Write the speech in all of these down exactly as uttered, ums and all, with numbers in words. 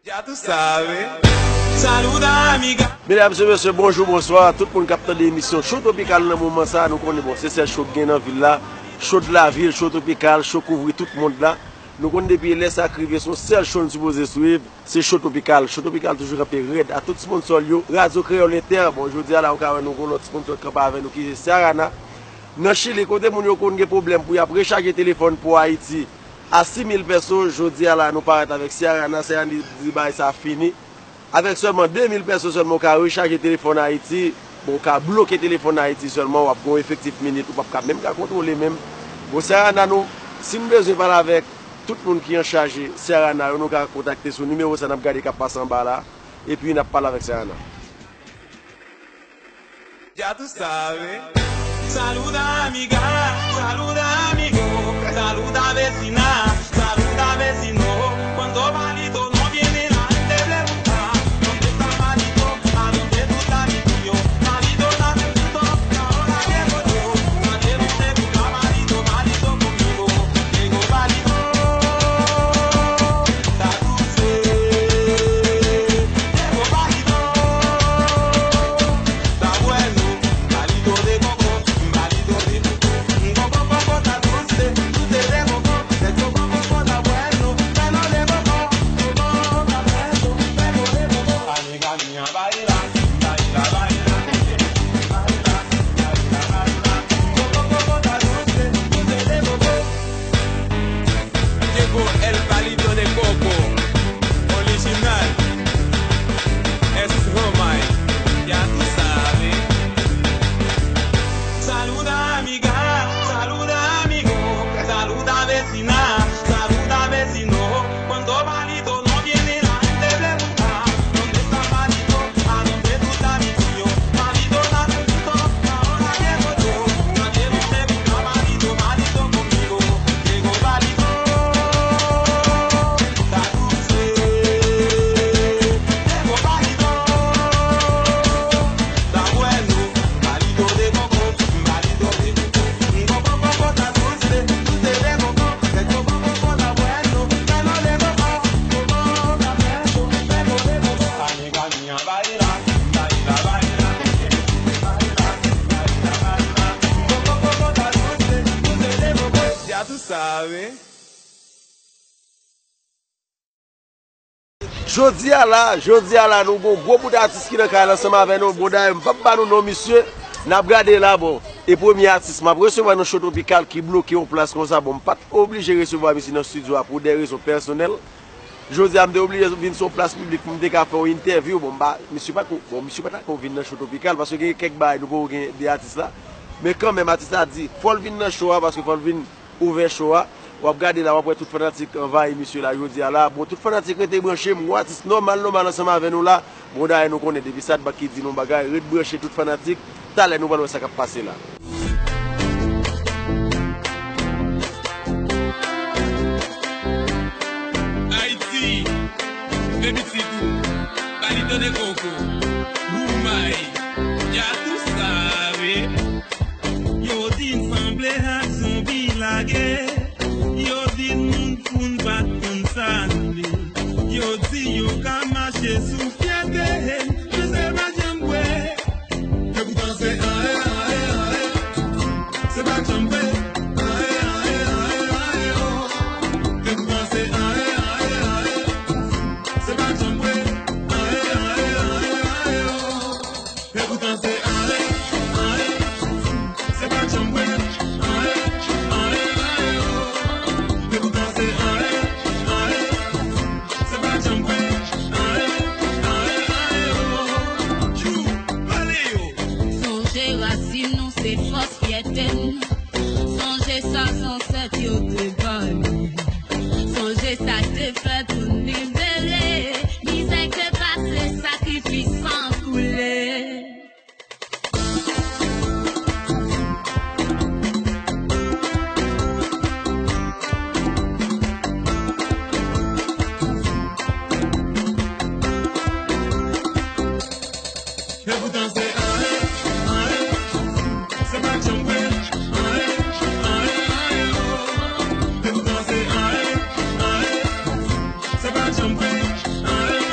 Ya tú sabes. Saluda, amiga. Medam e mesye, bonjou, bonswa. Tout moun k ap tande emisyon Show Tropical nan moman sa a, nou konnen, bon, se sèl show k gen nan vil la. Show de la ville, Show Tropical, show kouvri tout mond la. Nou konn depi lè sa k rive, se yon sèl show n sipoze swiv, se Show Tropical. Show Tropical toujou kanpe rèd a tout sponsò l yo. Radyo Kreyòl Entè, bon, jodi a la, ou ka wè nou gon lòt sponsò k kanpe avè nou, ki se Ciarana. Nan Chili, kote moun yo konn gen pwoblèm pou y ap rechaje telefòn pou Ayiti a sis mil pèso, jodi a la, nou parèt avèk Ciarana. Ciarana di, di bagay sa fini. Avèk sèlman de mil pèso sèlman, ou ka rechaje telefòn Ayiti, bon, ou ka bloke telefòn Ayiti sèlman, w ap gen yon efektif minit, ou p ap ka menm ka kontwole menm. Bon, Ciarana, nou, si n bezwen pale avèk tout moun ki an chaj Ciarana yo, nou ka kontakte sou nimewo sa n ap gade k ap pase anba la, epi n ap pale avèk Ciarana. Ya tú sabes. Saluda amiga, saluda amigo, saluda vecina, saluda vecino. Cuando palito no viene la gente pregunta, ¿dónde está palito? ¿A dónde tú estás, mi tío? Palito está perdido, ahora llego yo. Nadie no te busca, palito, palito conmigo. Llegó palito, está dulce. Llegó palito. Está bueno, palito de coco, palito de coco. Coco, coco, está dulce, dulce de coco. El coco, coco, está bueno, bueno de coco. Coco, está bueno, bueno de coco. Amiga mía, baila, baila, baila. Baila, baila, baila. Coco, coco, está dulce, dulce de coco. Llegó el palito de coco original. Es Romay, ya tú sabes. Saluda amiga, saluda amigo, saluda vecina, saluda vecino. Cuando palito no viene la gente pregunta, ¿dónde está palito? ¿A dónde tú estás, mi tío? Palito está perdido, ahora llego yo. Nadie no te busca, palito, palito conmigo. Llegó palito, está dulce. Llegó palito, está bueno. Palito de coco, palito de coco. Coco, coco, está dulce, dulce de coco. El coco, coco, está bueno, bueno de coco. Coco, está bueno, bueno de coco. Amiga mía, baila, baila, baila. Baila, baila, baila. Coco, coco, está dulce, dulce de coco. Ya tú sabes. Jodi a la, jodi a la, nou gon gwo bout atis ki nan kay la ansanm avè nou. Bon, dayè, m p ap ba nou non misye, n ap gade la, bon. E premye atis m ap resevwa nan Show Tropical ki bloke yon plas konsa, bon, m pa t oblije resevwa misye nan estidyo a pou de rezon pèsonèl. Jodi a, m te oblije vin sou yon plas piblik pou m te ka fè yon entèvyou. Bon, m pa, misye pa t ko, bon, misye pa t ko vin nan Show Tropical, paske gen kèk bagay nou poko gen de atis la. Men kanmenm, atis la di, fò l vin nan show a, paske fò l vin ouvè show a. W ap gade la, w ap wè tout fanatik anvayi misye la jodi a la. Bon, tout fanatik rete branche, m gon atis nòmal, nòmal ansanm avè nou la. Bon, dayè nou konnen depi Sadbank ki di nou bagay, ret branche tout fanatik. Talè nou pral wè sa k ap pase la. Ayiti, de pitit, palito de coco, Romay, ya tú sabes. Yo di n sanble ak zonbi lage. Yo di n moun fou, n pa t konn sa n ye. Yo di yo ka mache sou fyète n, men se pa janm vre. Epoutan se anyen, anyen, anyen. Se pa janm vre. Anyen, anyen, anyen, anyen, o. Epoutan se anyen, anyen, anyen. Se pa janm vre. Anyen, anyen, anyen, anyen, o. Epoutan se anyen, anyen. Se pa janm vre. Anyen, anyen, anyen, o. Epoutan se anyen, anyen. Se pa janm vre. Anyen, anyen, anyen, o. Tchou, pale yo. Sonje rasin nou se fòs fyète n. Sonje sa zansèt yo te ba nou. Sonje sa k te fè pou n libere. Mizè k te pase, sakrifis san koule. Epoutan se anyen, anyen. Se pa janm vre. Anyen, anyen, anyen, o. Epoutan se anyen, anyen. Se pa janm vre. Anyen,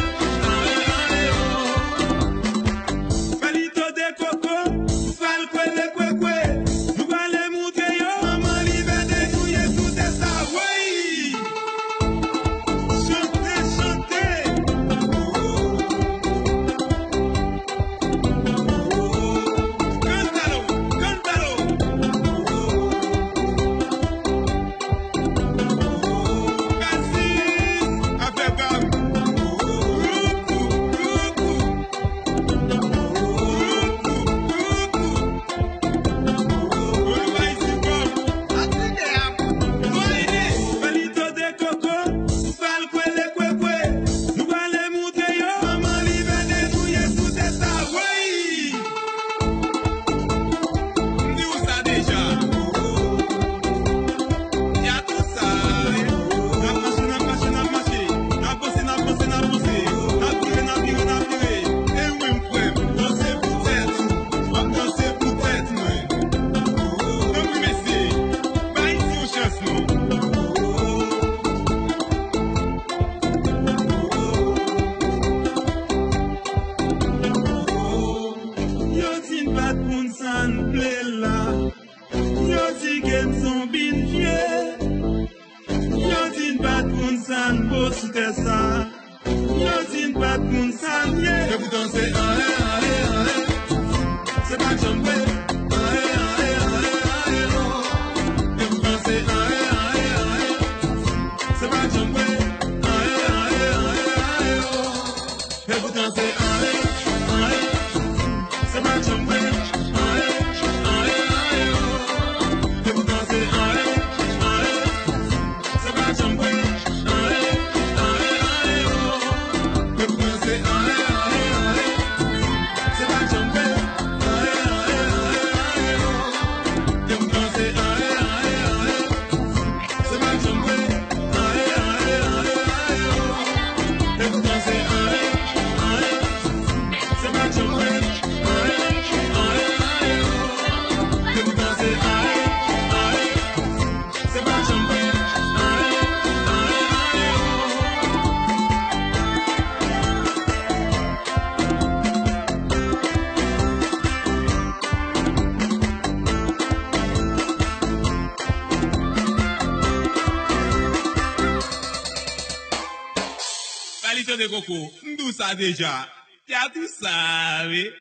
Palito de koko, m di w sa deja. Se atis sa, wi.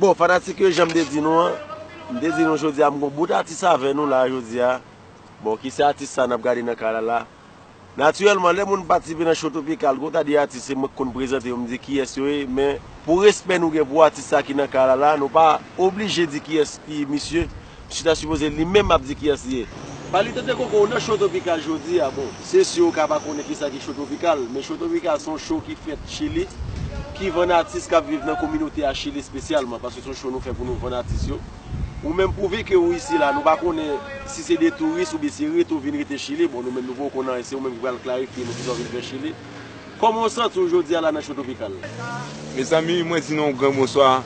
Bon, fanatik yo, jan m te di nou an, m te di nou jodi a, m gon bout atis avè nou la jodi a. Bon, ki se atis sa n ap gade nan kay la la? Natirèlman, lè moun patisipe nan show Tropikal, gon ta de atis se mwen k konn prezante yo, m di kiyès yo ye, men pou respè nou gen pou atis sa ki nan kay la la, nou pa oblije di kiyès ki misye. Misye ta sipoze li menm ap di kiyès li ye. Palito de koko, ou nan show Tropikal jodi a, bon, se si ou ka pa konnen kisa ki show Tropikal, men show Tropikal se yon show ki fèt Chili, ki vann atis k ap viv nan kominote a Chili espesyalman, paske se yon show nou fè pou nou vann atis yo. Ou menm, pouvi ke ou isi la, nou pa konnen si se de touris oubyen se rete ou vin rete Chili, bon, nou menm nou poko konnen anyen, se ou menm ki pral klarifye nou kisa w vin fè Chili. Kòman w santi w jodi a la nan show Tropikal? Mezanmi, mwen di nou yon gran bonswa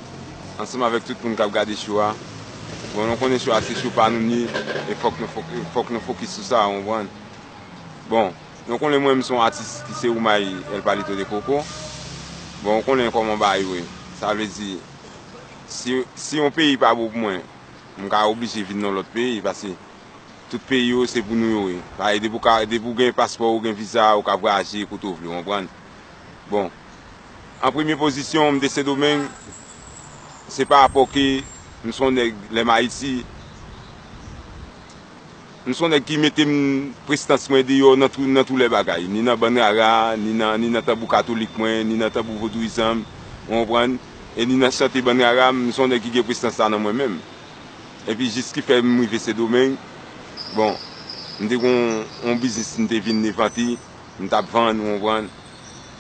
ansanm avèk tout moun k ap gade show a. Bon, nou konnen show a se show pa nou ni, e fòk nou fok- fòk nou fokis sou sa, ou konprann? Bon, nou konnen mwen menm se yon atis ki se Oumay El Palito de Koko. Bon, ou konnen kòman bagay yo ye. Sa vle di, si, si yon peyi pa bon pou mwen, m ka oblije vin nan lòt peyi, paske tout peyi yo se pou nou yo ye. Paske depi w ka, depi w gen paspò, ou gen viza, ou ka vwayaje kote w vle, w konprann? Bon, an premye pozisyon, m te Sendomeng, se pa rapò ke m se yon nèg lè m Ayiti, m se yon nèg ki mete m prestans mwen deyò nan tou, nan tou lè bagay, ni nan bann rara, ni nan, ni nan tanbou katolik mwen, ni nan tanbou vodouyizan m, ou konprann? E ni nan chante bann rara, m se yon nèg ki gen prestans sa nan mwen menm. Epi jis ki fè m rive Sendomeng, bon, m te gon yon biznis m te vin envante, m t ap vann, ou konprann?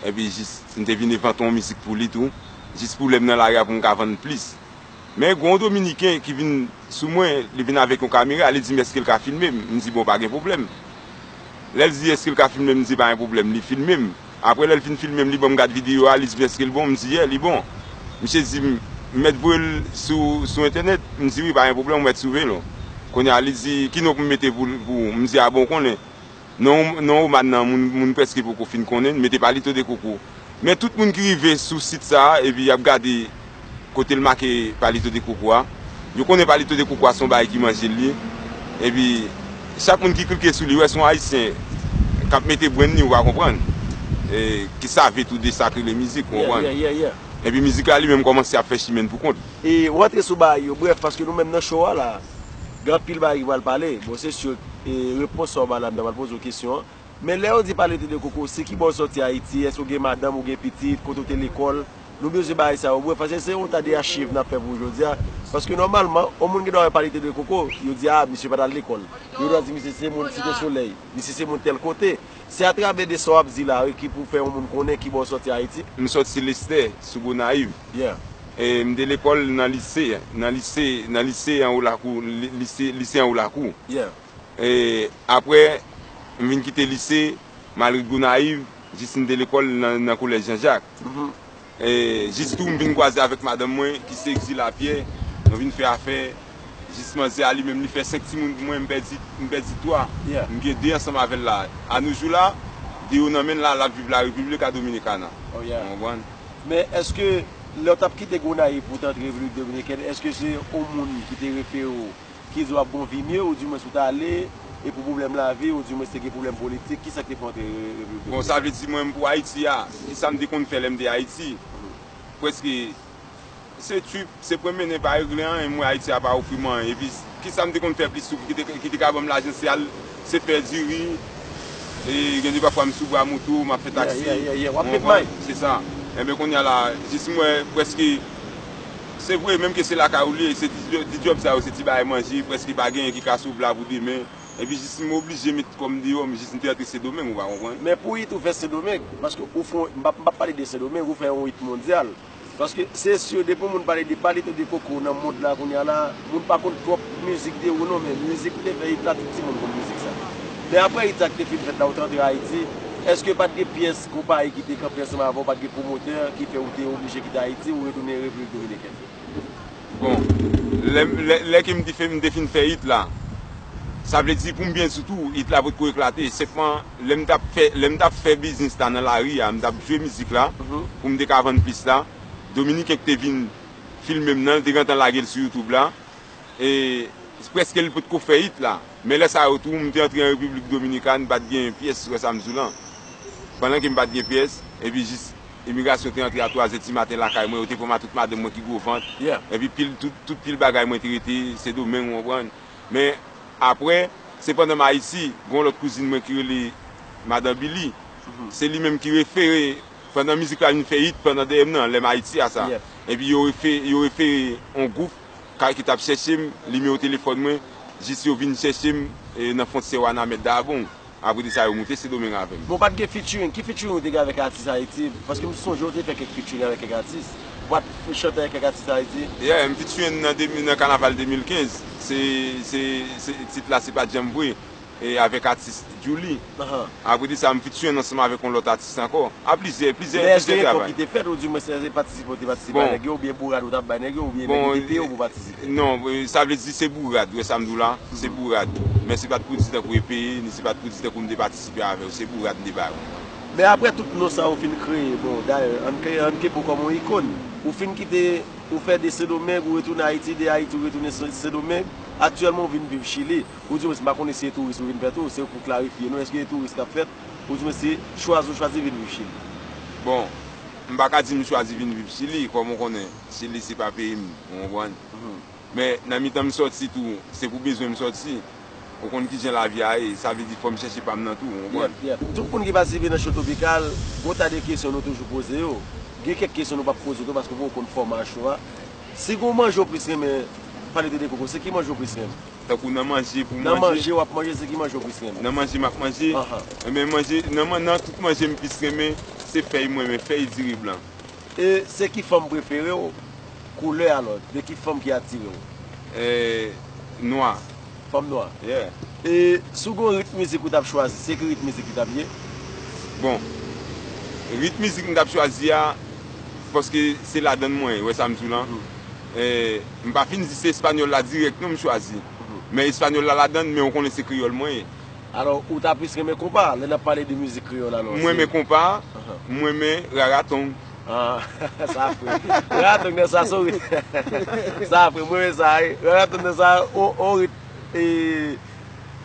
Epi jis m te vin envante yon mizik pou li tou, jis pou lè m nan lari a pou m ka vann plis. Men gon yon Dominiken ki vin sou mwen, li vin avèk yon kamera, li di m èske l ka filme m. M di bon, pa gen pwoblèm. Lè l di èske l ka filme m, m di pa gen pwoblèm, li filme m. Apre lè l fin filme m, li ban m gad videyo a, li di m èske l bon, m di yeah, li bon. Misye di m, m mèt voye l sou, sou entènèt, m di wi, pa gen pwoblèm, ou mèt swive l. Kounye a, li di ki non pou m mete pou, pou ou, m di a bon, ou konnen. Non, non Omàn nan, moun, moun prèske poko fin konnen, mete Palito de Koko. Men tout moun ki rive sou sit sa a, epi y ap gade kote l make Palito de Koko a, yo konnen Palito de Koko a se yon bagay ki manje l ye. Epi, chak moun ki klike sou li, wè se yon Ayisyen k ap mete brenn li, ou pa konprann. E, ki save tou de sa k rele mizik, ou konprann. Epi mizik la li menm kòmanse ap fè chimen l pou kont. E w antre sou bagay yo, brèf, paske nou menm nan show a la, gen anpil bagay ki pral pale. Bon, se si, e, repons sa w ba la, m ta pral poze w kesyon an. Men lè yo di Palito de Koko, se ki bò w sòti Ayiti, èske w gen madanm, ou gen pitit, kote w te lekòl, nou bezwen bagay sa yo, brèf, paske se yon ta de achiv n ap fè pou w jodi a. Paske nòmalman, yon moun gen dwa wè Palito de Koko, yo di a, misye pa t al lekòl. Yo dwa di misye se moun Site Solèy, misye se moun tèl kote. Se atravè de sa w ap di la, wi, ki pou fè yon moun konnen ki bò w sòti Ayiti. M sòti Lestè, sou Gonayiv. Yeah. E m te lekòl nan lise, nan lise, nan lise Anwo Lakou, li- lise, lise Anwo Lakou. Yeah. E apre, m vin kite lise, m al ret Gonayiv, jis m te lekòl nan, nan kolèj Jan Jak. E jis tou m vin kwaze avèk madanm mwen ki se Exil Lapyè, nou vin fè afè. Jis manzè a li menm li fè senk timoun pou mwen, m pèdi, m pèdi twa. M gen de ansanm avè l la. Anoujou la, de yo nan men l la, l ap viv la República Dominicana. Ou konprann? Men èske lè w t ap kite Gonayiv pou w t antre Repiblik Dominikèn, èske se yon moun ki te refere w ki di w ap gon vi mye, oudimwens ou t ale, e pou pwoblèm lavi, oudimwens te gen pwoblèm politik, kisa k te fè w antre Repiblik Dominikèn? Bon, sa vle di mwen, m pou Ayiti a, kisa m te konn fè lè m te Ayiti? Prèske, se trip, se pran mennen, pa regle anyen, m wè Ayiti a pa ofri m anyen. Epi, kisa m te konn fè plis tou ki te, ki te ka ban m lajan, se al, se fè diri, e gen de pafwa m sou bra moto, m ap fè taksi. W ap met may. Se sa. Enben, kounye a la, jis m wè, prèske, Se vre, menm ke se lakay ou li ye, se ti, ti djòb sa yo, se ti bagay manje, prèske pa genyen ki ka sove la pou demen. Epi jis m oblije met kò m deyò, m jis m te antre Sendomeng, ou pa konprann. Men pou it ou fè Sendomeng, paske ou fè yon, m p ap, m p ap pale de Sendomeng, ou fè yon it mondyal. Paske se si, depi yon moun pale de Palito de Koko nan mond la kounye a la, moun pa konn twòp mizik de ou non, men mizik ou te fè it la, tout timoun konn mizik sa. Men apre it sa ki te fin fèt la, ou te antre Ayiti, èske pa t gen pyès konpayi ki te kanpe ansanm avè w, pa t gen pwomotè ki fè ou te oblije kite Ayiti, ou retounen Repiblik Dominikèn? Bon, lè, lè, lè ke m te fè, m te fin fè it la, sa vle di pou m byen di w tou, it la potko eklate. Senpman, lè m t ap fè, lè m t ap fè biznis la nan lari a, m t ap jwe mizik la, pou m te ka vann plis la, Dominiken ki te vin filme m nan, l te gentan lage l sou YouTube la, e prèske l potko fè it la. Men lè sa yo tou, m te antre an Repiblik Dominikàn, pa t gen pyès, wè sa m di w lan. Pandan ke m pa t gen pyès, epi jis imigrasyon te antre a twazè di maten lakay mwen, yo te pran ma-, tout madanm mwen ki gwo vant. Yeah. Epi pil, tout, tout pil bagay mwen te rete Sendomeng, ou konprann. Men apre, se pandan m Ayiti, gen yon lòt kouzin mwen ki rele Madan Billy. Se li menm ki refere, pandan mizik la vin fè hit, pandan dèyè m nan, lè m Ayiti a sa. Yeah. Epi yo refe-, yo refere yon gwoup ka-, ki t ap chèche m, nimewo telefòn mwen, jis yo vin chèche m e, nan fwontyè Wanament Dabong. Apre de sa, yo moute Sendomeng avè m. Bon, pa t gen featuring. Ki featuring ou te gen avèk atis Ayiti? Paske m sonje ou te fè kèk featuring avèk kèk atis. Ou pa t chante avèk kèk atis Ayiti? Yeah, m featuring nan, de, nan kanaval de mil kenz. Se, se, se, tit la se pa t janm vre. E avèk atis Djouly. Ahan. Apre de sa, m featuring ansanm avèk yon lòt atis ankò. A plizyè, plizyè, Men èske plizyè gen kòb travay. Ki te fèt ou di mwen se patisipe ou te patisipe Bon. Avèk yo, oubyen bourad ou t ap bay nèg yo, oubyen Bon, nèg yo te peye ou pou patisipe? Non, e, sa vle di se bourad, ou wè sa m di w la. Se bourad. Men se pa t pou di tankou e peye, ni se pa t pou di tankou m te patisipe avè yo. Se bourad m te ba yo. Men apre tout non sa ou fin kreye, bon, dayè, ann kreye, ann kepe w kòm yon ikòn. Ou fin kite, ou fè de Sendomeng, ou retounen Ayiti, de Ayiti ou retounen Sen-, Sendomeng. Aktyèlman ou vin viv Chili. Ou di mwen, m pa konnen si se touris ou vin fè tou, se pou klarifye nou, èske se touris k ap fèt? Ou di mwen, se chwazi ou chwazi vin viv Chili? Bon, m pa ka di m chwazi vin viv Chili, kòm ou konnen, Chili se pa peyi m, ou konprann? Men nan mitan m sòti tou, se pou bezwen m sòti. Ou konn kijan lavi a ye, sa vle di fò m chèche pa m nan tou, ou konprann? Yeah, yeah. Tout moun ki patisipe nan Show Topikal, gon ta de kesyon nou toujou poze yo. Gen kèk kesyon nou p ap poze tou paske ou poko konn fòma show a. Si gon manje ou plis renmen, Palito de Koko, se ki manje ou plis renmen? Tankou nan manje pou Nan manje. Manje w ap manje, se ki manje ou plis renmen? Nan manje m ap manje. Ahan. Enben manje, nan, man- nan tout manje m plis renmen, se fèy mwen, men fèy diri blan. E se ki fanm prefere w? Koulè alò, de ki fanm ki atire w? Eh, nwa. Fanm nwa. Yeah. E si w gon rit mizik ou t ap chwazi, se ki rit mizik li t ap ye? Bon, rit mizik m t ap chwazi a, paske se ladann mwen, ou wè sa m di w lan. Eh, m pa fin di se espanyòl la dirèk non m chwazi. Men espanyòl la ladann, men ou konnen se kreyòl mwen ye. Alò, ou ta plis renmen konpa, lè n ap pale de mizik kreyòl alò? Mwen renmen konpa, mwen renmen raratong. Ah, sa fre. Raratong nan sa, se yon rit. Sa fre, mwen renmen sa, wi. Raratong nan sa, on, on rit. E,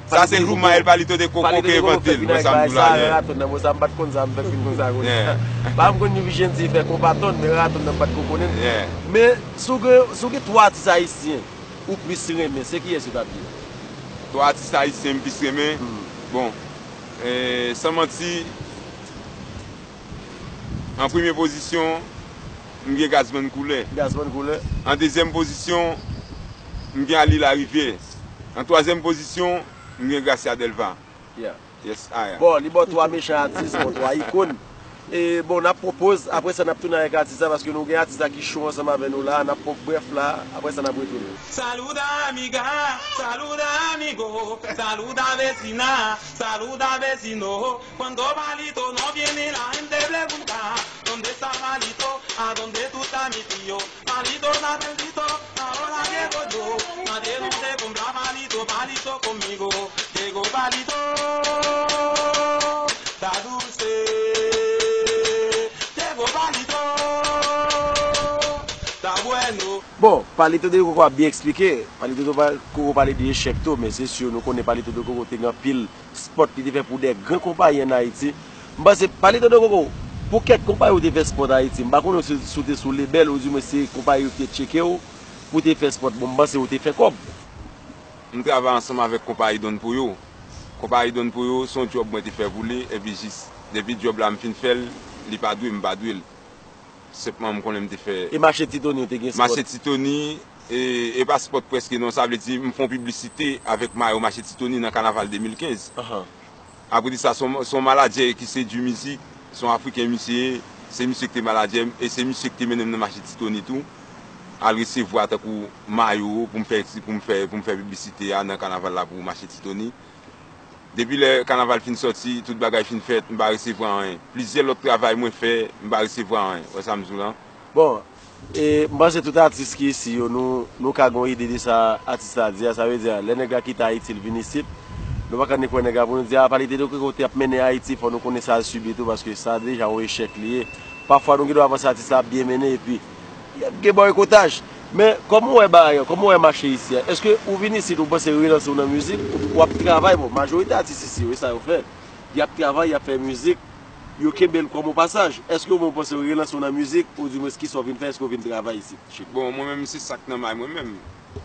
Sa se pou Mael Palito de Koko ki envante l, mwen sa m di w la, yeah. Raratong nan, mwen sa m pa t konn sa, m fèk vin konn sa kounye a. Pa m konn ni Vijanti fè konpa tonn, men raratong nan m pa t ko konnen l. Men, si w gen, si w gen twa atis ayisyen ou plis renmen, se kiyès yo t ap ye? Twa atis ayisyen m plis renmen? Bon, eh, san manti, an premye pozisyon, m gen Gazzman Couleur. Gazzman Couleur. An dezyèm pozisyon, m gen Ali Larivière. An twazyèm pozisyon, m gen Gracia Delva. Yeah. Yes, I am. Bon, li ba w twa mechan atis, bon, twa ikòn. E bon, n ap pran poz, apre sa n ap tounen avèk atis la, paske nou gen atis la ki cho ansanm avè nou la, n ap pran brèf la, apre sa n ap retounen. Saluda amiga, saluda amigo, saluda vecina, saluda vecino. Cuando Palito no viene, la gente pregunta, ¿dónde está Palito? ¿A dónde tú estás, mi tío? Palito está perdido, ahora llego yo. Nadie no se compra Palito, Palito conmigo. Llegó Palito, está dulce. Llegó Palito, está bueno. Bon, Palito de Koko ap byen eksplike. Palito de Koko pale de echèk tou, men se si nou konnen Palito de Koko te gen anpil spot li te fè pou de gran konpayi ann Ayiti. M panse, Palito de Koko, pou kèk konpayi ou te fè spot Ayiti, m pa konnen si, si w te sou lebèl, oudimwen se konpayi ou ki te tcheke w, pou w te fè spot. Bon, m panse ou te fè kòb. M travay ansanm avèk konpayi Don Pollo. Konpayi Don Pollo, se yon djòb mwen te fè pou li, epi jis, depi djòb la m fin fè l, li pa dwe, m pa dwe l. Senpman, m konnen m te fè. E mache Titoni, ou te gen spot? Mache Titoni, e, e pa spot prèske non, sa vle di, m fè yon piblisite avèk mayo mache Titoni nan kanaval de mil kenz. Apre de sa, se yon, se yon manadjè ki sedui mizik, se yon Afriken misye ye, se misye ki te manadjè m, e se misye ki te mennen m nan mache Titoni tou, al resevwa tankou mayo pou m fè, pou m fè, pou m fè piblisite a nan kanaval la pou mache Titoni. Depi lè kanaval fin sòti, tout bagay fin fèt, m pa resevwa anyen. Plizyè lòt travay mwen fè, m pa resevwa anyen. Ou wè sa m di w lan? Bon, e, m panse tout atis ki isi yo, nou, nou ka gen yon ide de sa atis la di a. Sa vle di, lè nèg la kite Ayiti, l vin isit, nou pa ka ni kwè nèg la pou nou di, a, Palito de Koko te ap mennen Ayiti, fò nou konnen sa l sibi tou, paske sa deja yon echèk li ye. Pafwa, nou gen dwa panse atis la ap byen mennen, epi y ap gen bòykotaj. Men, kòman w wè bagay yo? Kòman w wè mache isi a? Èske ou vin isit, ou panse relanse w nan mizik? Ou, w ap travay, bon, majorite atis isi yo, e sa yo fè. Y ap travay, y ap fè mizik. yo kenbe l kòm yon pasaj. Èske w menm w panse yo relanse w nan mizik, oudimwens kisa w vin fè, èske w vin travay isit? Chik. Bon, mwen menm, se sa k nan may mwen menm.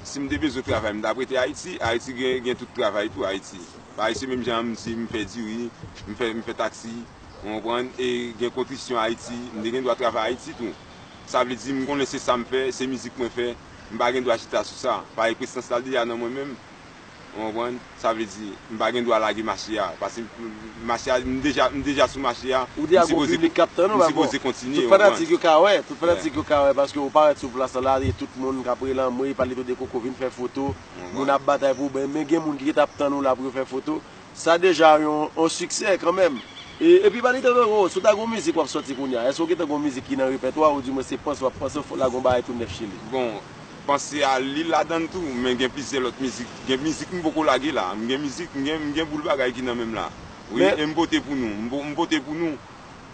Si m te bezwen travay, m t ap rete Ayiti. Ayiti gen, gen tout travay tou, Ayiti. Parèy se menm jan m di, m fè diri, m fè, m fè taksi, ou konprann, e gen konstriksyon Ayiti, m te gen dwa travay Ayiti tou. Sa vle di, m konnen se sa m fè, se mizik mwen fè, m pa gen dwa chita sou sa. Parèy prezans la deja nan mwen menm, ou konprann, sa vle di, m pa gen dwa lage mache a, paske mache a, m deja, m deja sou mache a, m sipoze, m sipoze kontinye, ou konprann. Tout fanatik yo ka wè, tout fanatik yo ka wè, paske ou parèt sou plas la, e tout moun k ap rele anmwe, Palito de Coco vin fè foto, moun ap batay pou, men, men gen moun ki gentan ap tann ou la pou yo fè foto. Sa deja yon, yon siksè kanmenm. E, epi Palito de Coco, si w ta gen yon mizik w ap sòti kounye a, èske w gentan gen yon mizik ki nan repètwa w, oudimwens se panse w ap panse w fò lage yon bagay tou nèf chili? Bon, panse a li ladan l tou, men gen plizyè lòt mizik. Gen mizik m poko lage la. M gen mizik, m gen, m gen boul bagay ki nan men m la. Wi, e m pote pou nou. M po-, m pote pou nou.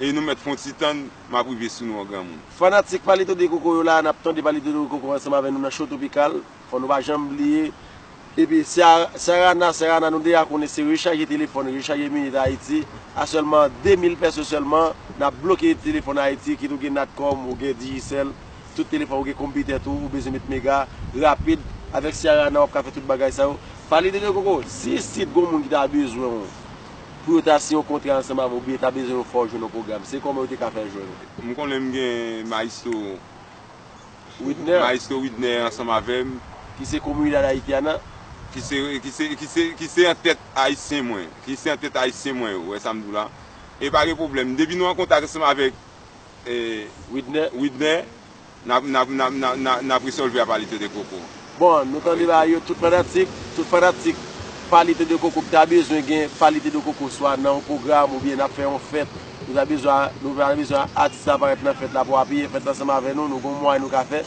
E nou mèt fè yon ti tann, m ap rive sou nou an granmoun. Fanatik Palito de Coco yo la, n ap tande Palito de Coco ansanm avè nou nan Show Topikal. Fò nou pa janm bliye. Epi Ciara-, Ciarana, Ciarana nou deja konnen se rechaje telefòn, rechaje minit Ayiti. A sèlman de mil pèso sèlman, n ap bloke telefòn Ayiti, kit ou gen Natcom, ou gen Digicel, tout telefòn, ou gen konpitè tou, ou bezwen met mega, rapid, avèk Ciarana w ap ka fè tout bagay sa yo. Palito de Coco, si isit gon moun ki ta bezwen w, pou yo ta siyen yon kontra ansanm avè w, oubyen ta bezwen w fè w jwenn yon pwogram, se kòman yo te ka fè jwenn ou? M konnen m gen Maestro Widner. Maestro Widner ansanm avè m. Ki se Comunidad Haitiana. Ki se, ki se, ki se, ki se antèt ayisyen mwen. Ki se antèt ayisyen mwen yo, ou wè sa m di w la. E pa gen pwoblèm. Depi nou an kontak ansanm avèk, e, Widner, Widner, n ap, n ap, n ap, n ap, n ap, n ap resòlve a Palito de Coco. Bon, nou tande bagay yo, tout fanatik, tout fanatik Palito de Coco ki ta bezwen gen Palito de Coco swa nan yon pwogram oubyen n ap fè yon fèt, nou ta bezwen, nou ta bezwen atis la parèt nan fèt la pou apiye fèt la ansanm avè nou, nou gon mwayen nou ka fè.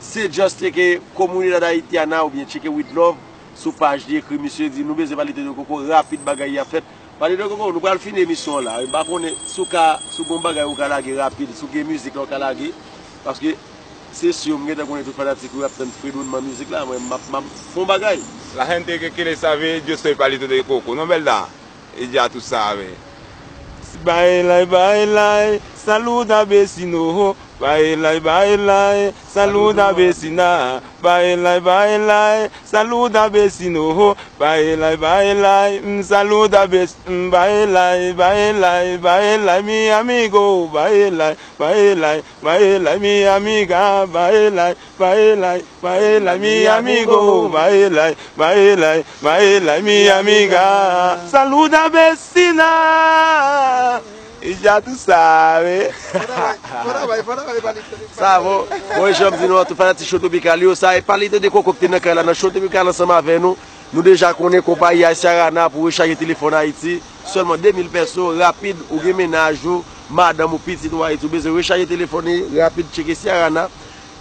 Se just tcheke Comunidad Haitiana oubyen tcheke With Love sou paj li, ekri misye, di nou bezwen Palito de Coco, rapid bagay y ap fèt. Palito de Coco, nou pral fini emisyon an la. M pa konnen si w ka, si w gon bagay ou ka lage rapid, si w gen mizik la ou ka lage, paske se si m gentan konnen tout fanatik yo ap tann fredonman mizik la, mwen m ap, m ap fè yon bagay. La gente que quiere saber, yo soy Palito de Coco. No, verdad? Y ya tú sabes. Bailai, bailai, saluda vecino. Bailai, bailai, saluda vecina. Bailai, bailai, saluda vecino. Bailai, bailai, mm, saluda vec-, mm, bailai, bailai, bailai, mi amigo. Bailai, bailai, bailai, mi amiga. Bailai, bailai, bailai, mi amigo. Bailai, bailai, bailai, mi amiga. Saluda vecina. Y ya tú sabes. Sa bon. Bon, jan m di nou an, tout fanatik Show Topikal yo, sa e Palito de Coco ki te nan kay la nan Show Topikal ansanm avè nou. Nou deja konnen konpayi a Ciarana pou rechaje telefòn Ayiti. Sèlman de mil pèso, rapid, ou gen mennaj ou, madanm ou, pitit ou Ayiti, ou bezwen rechaje telefòn li, rapid, tcheke Ciarana.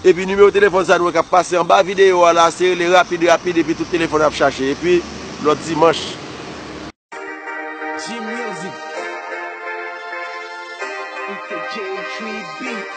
Epi nimewo telefòn sa nou wè k ap pase anba videyo a la, se rele rapid, rapid, epi tout telefòn ap chache. Epi, lòt dimanch. G Music. It's a J three beat.